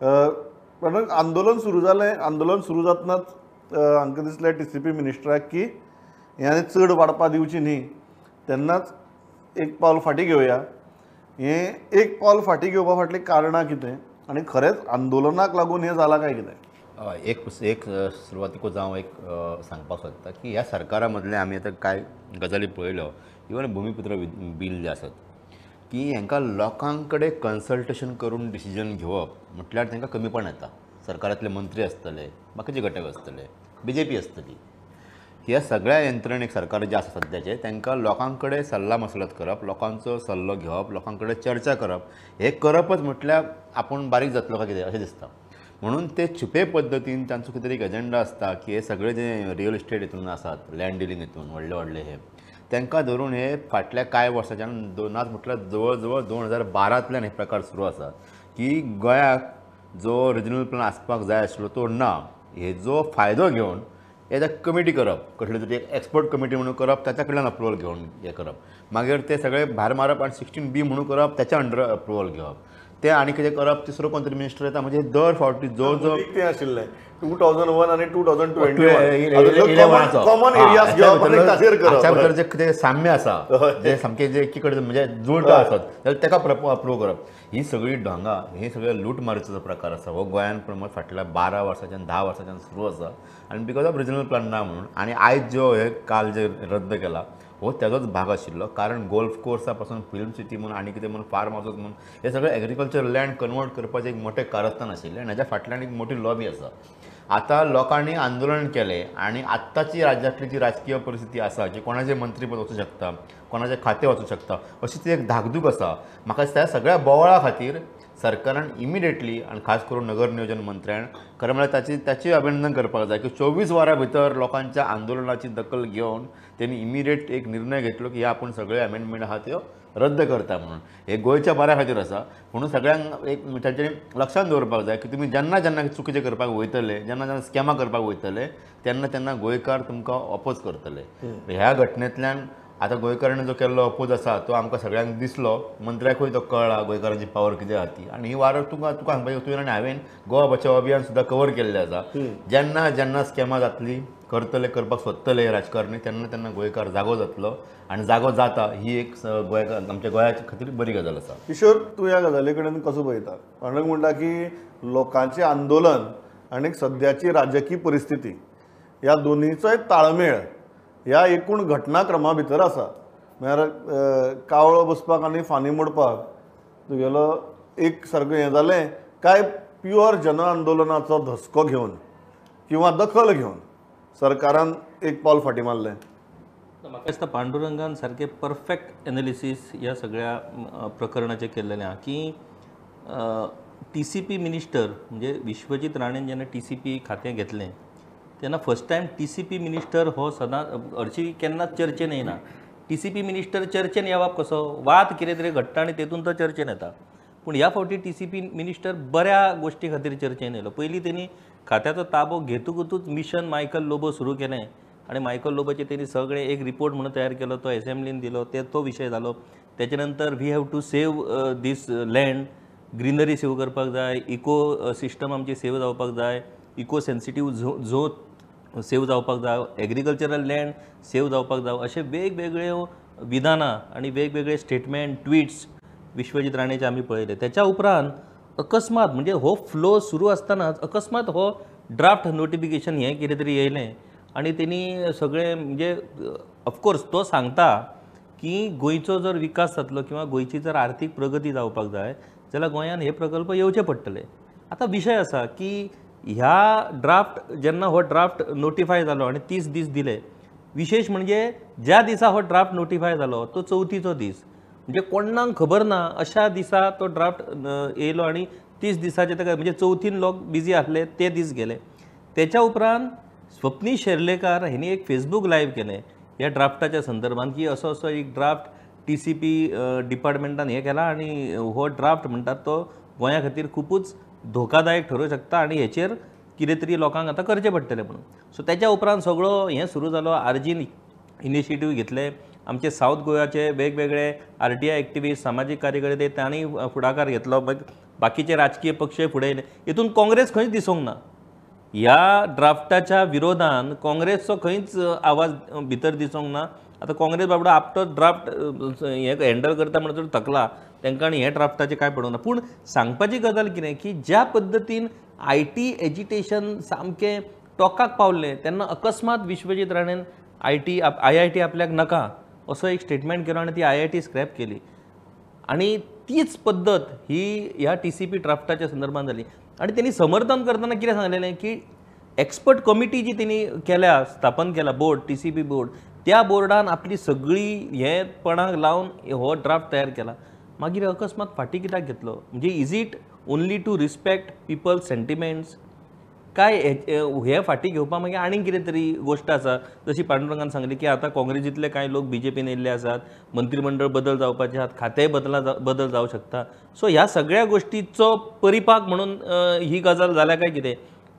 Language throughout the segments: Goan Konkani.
पण आंदोलन सुरू जालें. आंदोलन सुरू जातनाच हांकां दिसलें टीसीपी मिनिस्टराक की हें चड वाडपा दिवची न्ही, तेन्नाच एक पावल फाटीं घेवया. हें एक पावल फाटीं घेवपा फाटलीं कारणां कितें आनी खरेंच आंदोलनाक लागून हें जालां काय कितें? एक एक सुरवातीकूच हांव एक सांगपाक सोदता की ह्या सरकारा मदलें आमी आतां कांय गजाली पळयल्यो, इवन भुमिपुत्र बील जें आसत की हांकां लोकां कडेन कन्सल्टेशन करून डिसिजन घेवप म्हटल्यार तांकां कमीपण येता. सरकारांतले मंत्री आसतले, बाकीचे घटक आसतले, बीजेपी आसतली, ह्या सगळ्या यंत्रणेक सरकार जे आसा सद्याचे तांकां लोकां कडेन सल्ला मसलत करप, लोकांचो सल्लो घेवप, लोकां कडेन चर्चा करप, हें करपच म्हटल्यार आपूण बारीक जातलो काय कितें अशें दिसता. म्हणून ते छुपे पद्दतीन तांचो कितें तरी एक एजेंडा आसता की हे सगळे जे रियल इस्टेट हितून आसात, लँड डिलींग हितून व्हडले व्हडले हे तांकां धरून हे फाटल्या कांय वर्साच्यान दोनाच म्हटल्यार जवळ जवळ 2012तल्यान हे प्रकार सुरू आसा की गोंयाक जो रिजनल प्लॅन आसपाक जाय आशिल्लो तो ना, हेजो फायदो घेवन एकदा कमिटी करप, कसली तरी एक एक्सपर्ट कमिटी म्हणून करप, ताच्या कडल्यान अप्रुवल घेवन हें करप, मागीर ते सगळे भायर मारप आनी 16B म्हणून करप, त्याच्या अंडर अप्रुवल घेवप, ते आनी कितें करप, तिसरो कोण तरी मिनिस्टर येता. म्हणजे दर फावटी जो जो तें आशिल्लें 2001 आनी 2021 कॉमन एरियाज घेवप आनी ताचेर करप, हाच्या भितर जे कितें साम्य आसा, जे सामकें जे एकी कडेन म्हणजे जुळटा आसत जाल्यार ताका अप्रूव करप, ही सगळी ढोंगा, हे सगळे लूटमारीचो जो प्रकार आसा हो गोंयान प्रमाण फाटल्या 12 वर्साच्यान 10 वर्साच्यान सुरू आसा आनी because of regional plan ना म्हणून. आनी आयज जो हे काल जे रद्द केला हो तेजोच भाग आशिल्लो, कारण गोल्फ कोर्सा पासून फिल्म सिटी म्हणून आनी कितें म्हणून फार्म हावसीस म्हणून हे सगळे एग्रीकल्चर लँड कन्वर्ट करपाचें एक मोठें कारस्थान आशिल्लें आनी हाज्या फाटल्यान एक मोठी लॉबी आसा. आतां लोकांनी आंदोलन केलें आनी आत्ताची राज्यांतली जी राजकीय परिस्थिती आसा जी कोणाचें मंत्रीपद वचूं शकता, कोणाचें खातें वचूं शकता, अशी ती एक धाकधूक आसा. म्हाका दिसता ह्या सगळ्या बोवाळा खातीर सरकारान इमिडिएटली आनी खास करून नगर नियोजन मंत्र्यान खरें म्हळ्यार ताची अभिनंदन करपाक जाय की 24 वरां भितर लोकांच्या आंदोलनाची दखल घेवन तेणी इमिडिएट एक निर्णय घेतलो की ह्या आपूण सगळे अमेंडमेंट आहा त्यो रद्द करता म्हणून. हे गोंयच्या बऱ्या खातीर आसा म्हणून सगळ्यांक एक तांच्यांनी लक्षांत दवरपाक जाय की तुमी जेन्ना जेन्ना चुकीचें करपाक वयतले, जेन्ना जेन्ना स्कॅमां करपाक वयतले तेन्ना तेन्ना गोंयकार तुमकां ऑपोज करतले. ह्या घटनेंतल्यान आतां गोंयकारांनी जो केल्लो अपोज आसा तो आमकां सगळ्यांक दिसलो, मंत्र्याकूय तो कळ्ळा गोंयकारांची पावर कितें आहा ती. आनी ही वार तुका तुका सांगपाचें तुवें आनी हांवें गोवा बचाव अभियान सुद्दां कवर केल्लें आसा. जेन्ना जेन्ना स्कॅमां जातली करतले, करपाक सोदतले राजकारणी, तेन्ना तेन्ना गोंयकार जागो जातलो आनी जागो जाता ही एक गोंयकार आमच्या गोंया खातीर बरी गजाल आसा. किशोर, तूं ह्या गजाली कडेन कसो पळयता? कारण म्हणटा की लोकांचें आंदोलन आनी सद्याची राजकीय परिस्थिती ह्या दोनीचोय ताळमेळ ह्या एकूण घटनाक्रमा भितर आसा. म्हळ्यार कावळो बसपाक आनी फांदी मोडपाक तुगेलो एक सारकें हें जालें काय प्युअर जन आंदोलनाचो धसको घेवन किंवा दखल घेवन सरकारान एक पावल फाटीं मारलें? म्हाका दिसता पांडुरंगान सारकें परफेक्ट एनालिसीस ह्या सगळ्या प्रकरणाचें केल्लेलें आहा की टीसीपी मिनिस्टर म्हणजे विश्वजीत राणेन जेन्ना टीसीपी खातें घेतलें तेन्ना फर्स्ट टायम टीसीपी मिनिस्टर हो सदांच हरशीं केन्नाच चर्चेन येना. टीसीपी मिनिस्टर चर्चेन येवप कसो, वाद कितें तरी घडटा आनी तेतून तो चर्चेन येता. पूण ह्या फावटी टीसीपी मिनिस्टर बऱ्या गोश्टी खातीर चर्चेन येयलो. पयलीं तेणी खात्याचो ताबो घेतकूच मिशन मायकल लोबो सुरू केलें आनी मायकल लोबोचे तेणी सगळें एक रिपोर्ट म्हणून तयार केलो, तो एसेंब्लीन दिलो, ते तो विशय जालो. तेच्या नंतर we have to save this land, greenery save करपाक जाय, इको सिस्टम आमची सेव जावपाक जाय, इको सेन्सिटीव झो सेव जावपाक जाय, एग्रीकल्चरल लँड सेव जावपाक जाय, अशे वेगवेगळ्यो विधानां आनी वेगवेगळे स्टेटमेंट ट्विट्स विश्वजीत राणेचे आमी पळयले. त्याच्या उपरांत अकस्मात म्हणजे हो फ्लो सुरू आसतनाच अकस्मात हो ड्राफ्ट नोटिफिकेशन हें कितें तरी येयलें आनी तेणी सगळें म्हणजे ऑफकोर्स तो सांगता की गोंयचो जर विकास जातलो किंवा गोंयची जर आर्थीक प्रगती जावपाक जाय जाल्यार गोंयान हे प्रकल्प येवचे पडटले. आतां विशय आसा की ह्या ड्राफ्ट जेन्ना हो ड्राफ्ट नोटिफाय जालो आनी 30 दीस दिले, विशेश म्हणजे ज्या दिसा हो ड्राफ्ट नोटिफाय जालो तो चवथीचो दीस, म्हणजे कोणाक खबर ना अशा दिसा तो ड्राफ्ट येयलो आनी 30 दिसाचे ताका म्हणजे चवथीन लोक बिजी आसले ते दीस गेले. तेच्या उपरांत स्वप्नी शेर्लेकार हेणी एक फेसबूक लायव्ह केलें ह्या ड्राफ्टाच्या संदर्भात की असो असो एक ड्राफ्ट टीसीपी डिपार्टमेंटान हें केला आनी हो ड्राफ्ट म्हणटात तो गोंया खातीर खुबूच धोकादायक ठरूं शकता आनी हेचेर कितें तरी लोकांक आतां करचें पडटलें म्हणून. सो तेच्या उपरांत सगळो हें सुरू जालो, आरजीन इनिशिएटीव घेतले, आमचे सावथ गोव्याचे वेगवेगळे आरटीआय एक्टिविस्ट, सामाजीक कार्यकर्ते तांणी फुडाकार घेतलो, बाकीचे राजकीय पक्ष फुडें येयले. हितून काँग्रेस खंयच दिसूंक ना. ह्या ड्राफ्टाच्या विरोधान काँग्रेसचो खंयच आवाज भितर दिसूंक ना. आतां काँग्रेस बाबडो आपटो ड्राफ्ट हें हँडल करता म्हणसर थकला, तांकां आनी हे ड्राफ्टाचें कांय पडूंक ना. पूण सांगपाची गजाल कितें की ज्या पद्दतीन IT agitation सामकें टोकाक पावल्लें तेन्ना अकस्मात विश्वजीत राणेन IIT आपल्याक नाका असो एक स्टेटमेंट केलो आनी ती IIT scrap केली. आनी तीच पद्दत ही ह्या TCP ड्राफ्टाच्या संदर्भात जाली. आनी तेणी समर्थन करतना कितें सांगलेलें की एक्सपर्ट कमिटी जी तेणी केल्या, स्थापन केला बोर्ड, TCP board, त्या बोर्डान आपली सगळी हे पणाक लावन हो ड्राफ्ट तयार केला. मागीर अकस्मात फाटीं कित्याक घेतलो? म्हणजे is it only to respect people sentiments काय हे फाटीं घेवपा मागीर आनीक कितें तरी गोश्ट आसा? जशी पांडुरंगान सांगली की आतां काँग्रेसींतले कांय लोक बीजेपीन येयल्ले आसात, मंत्रीमंडळ बदल जावपाचे आहात, खातेंय बदल जावं शकता. सो ह्या सगळ्या गोश्टीचो परिपाक म्हणून ही गजाल जाल्या काय कितें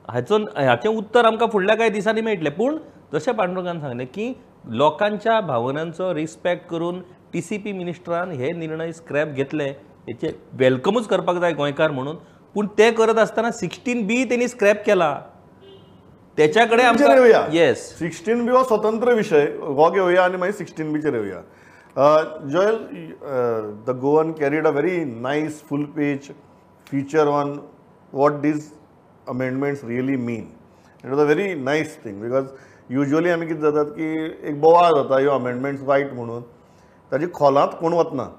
हाचें उत्तर आमकां फुडल्या कांय दिसांनी मेळटलें. पूण जशें पांडुरंगान सांगलें की लोकांच्या भावनांचो रिस्पेक्ट करून TCP मिनिस्टरान हे निर्णय स्क्रॅप घेतले, हेचे वेलकमूच करपाक जाय गोंयकार म्हणून. पूण ते करत आसतना 16B तेणी स्क्रॅप केला, त्याच्या कडेन आमकां येस 16B हो स्वतंत्र विशय हो घेवया आनी मागीर 16Bचेर येवया. Joel, the Goan carried a very nice full page feature on what these amendments really mean. It was a very nice thing because usually आमी कितें जातात की एक बोवाळ जाता ह्यो अमेंडमेंट्स वायट म्हणून, ताजी खोलांत कोण वतना.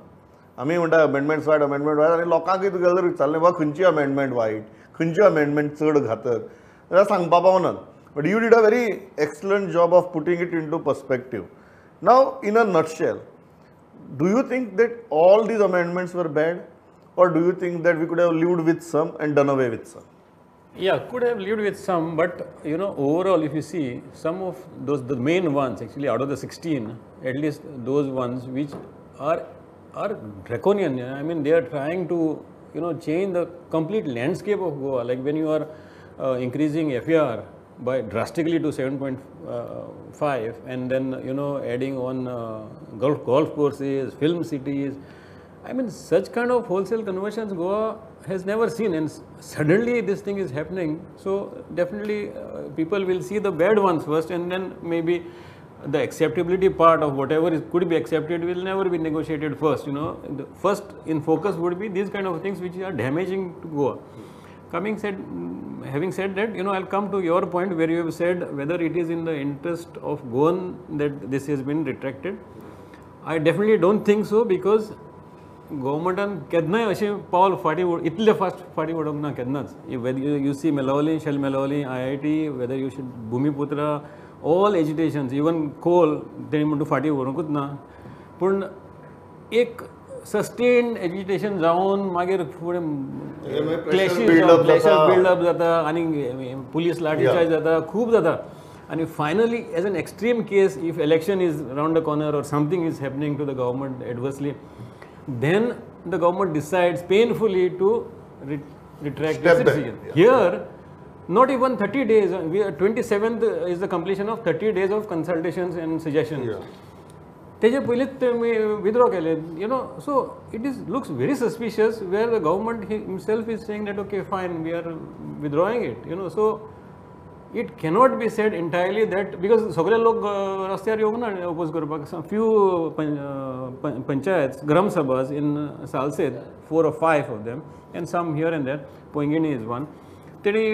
आमी म्हणटा अमेंडमेंट्स वायट, अमेंडमेंट वायट, आनी लोकांकूय तुका जर विचारलें बाबा खंयची अमेंडमेंट वायट, खंयची अमेंडमेंट चड घातक जाल्यार सांगपा पावनात. But you did a very excellent job of putting it into perspective. Now in a nutshell, do you think that all these amendments were bad or do you think that we could have lived with some and done away with some? Yeah, could have lived with some, but you know, overall if you see, some of those, the main ones actually out of the 16, at least those ones which are draconian. I mean, they are trying to, you know, change the complete landscape of Goa. Like when you are increasing FAR by drastically to 7.5 and then, you know, adding on golf courses, film cities. I mean, such kind of wholesale conversions Goa has never seen, and suddenly this thing is happening. So definitely people will see the bad ones first, and then maybe the acceptability part of whatever is, could be accepted will never be negotiated first. You know, the first in focus would be these kind of things which are damaging to Goa. Having said that, you know, I'll come to your point where you have said whether it is in the interest of Goan that this has been retracted. I definitely don't think so, because गव्हर्मेंटान केन्नाय अशें पावल फाटीं इतले फास्ट फाटीं उडोवंक ना केन्नाच. Whether you see Melaulim, Shell Melaulim, IIT, whether you should Bhumiputra, all agitations, even coal तेणी म्हणटा फाटीं व्हरूंकूच ना. पूण एक सस्टेन्ड एजिटेशन जावन मागीर फुडें क्लॅशीस बिल्डअप जाता आनी पुलीस लाठीचार्ज जाता, खूब जाता. आनी finally as an extreme case, if election is round the corner or something is happening to the government adversely, then the government decides painfully to retract this decision. Yeah. Here, not even 30 days, we are 27th is the completion of 30 days of consultations and suggestions. तेजे पयलींच ते withdraw केले, you know. So it is looks very suspicious where the government himself is saying that okay fine, we are withdrawing it, you know. So it cannot be said entirely that, because सगळे लोक रस्त्यार येवंक ना oppose करपाक. Few panchayats, gram sabhas in Salcete, 4 or 5 of them, and some here and there, Poinguinim is one, तेणी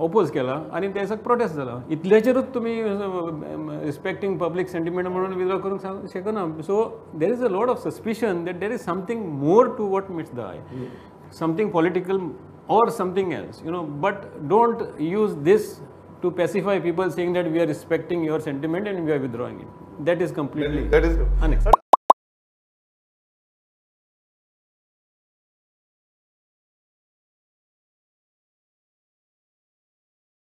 oppose केला आनी ते दिसाक प्रोटेस्ट जाला. इतल्याचेरूच तुमी रिस्पेक्टींग पब्लीक सेंटिमेंट म्हणून विथड्रॉ करूंक शकना. So there is a lot of suspicion that there is something more to what meets the eye, something political or something else, you know. But don't use this to pacify people saying that we are respecting your sentiment and we are withdrawing it. That is completely unacceptable.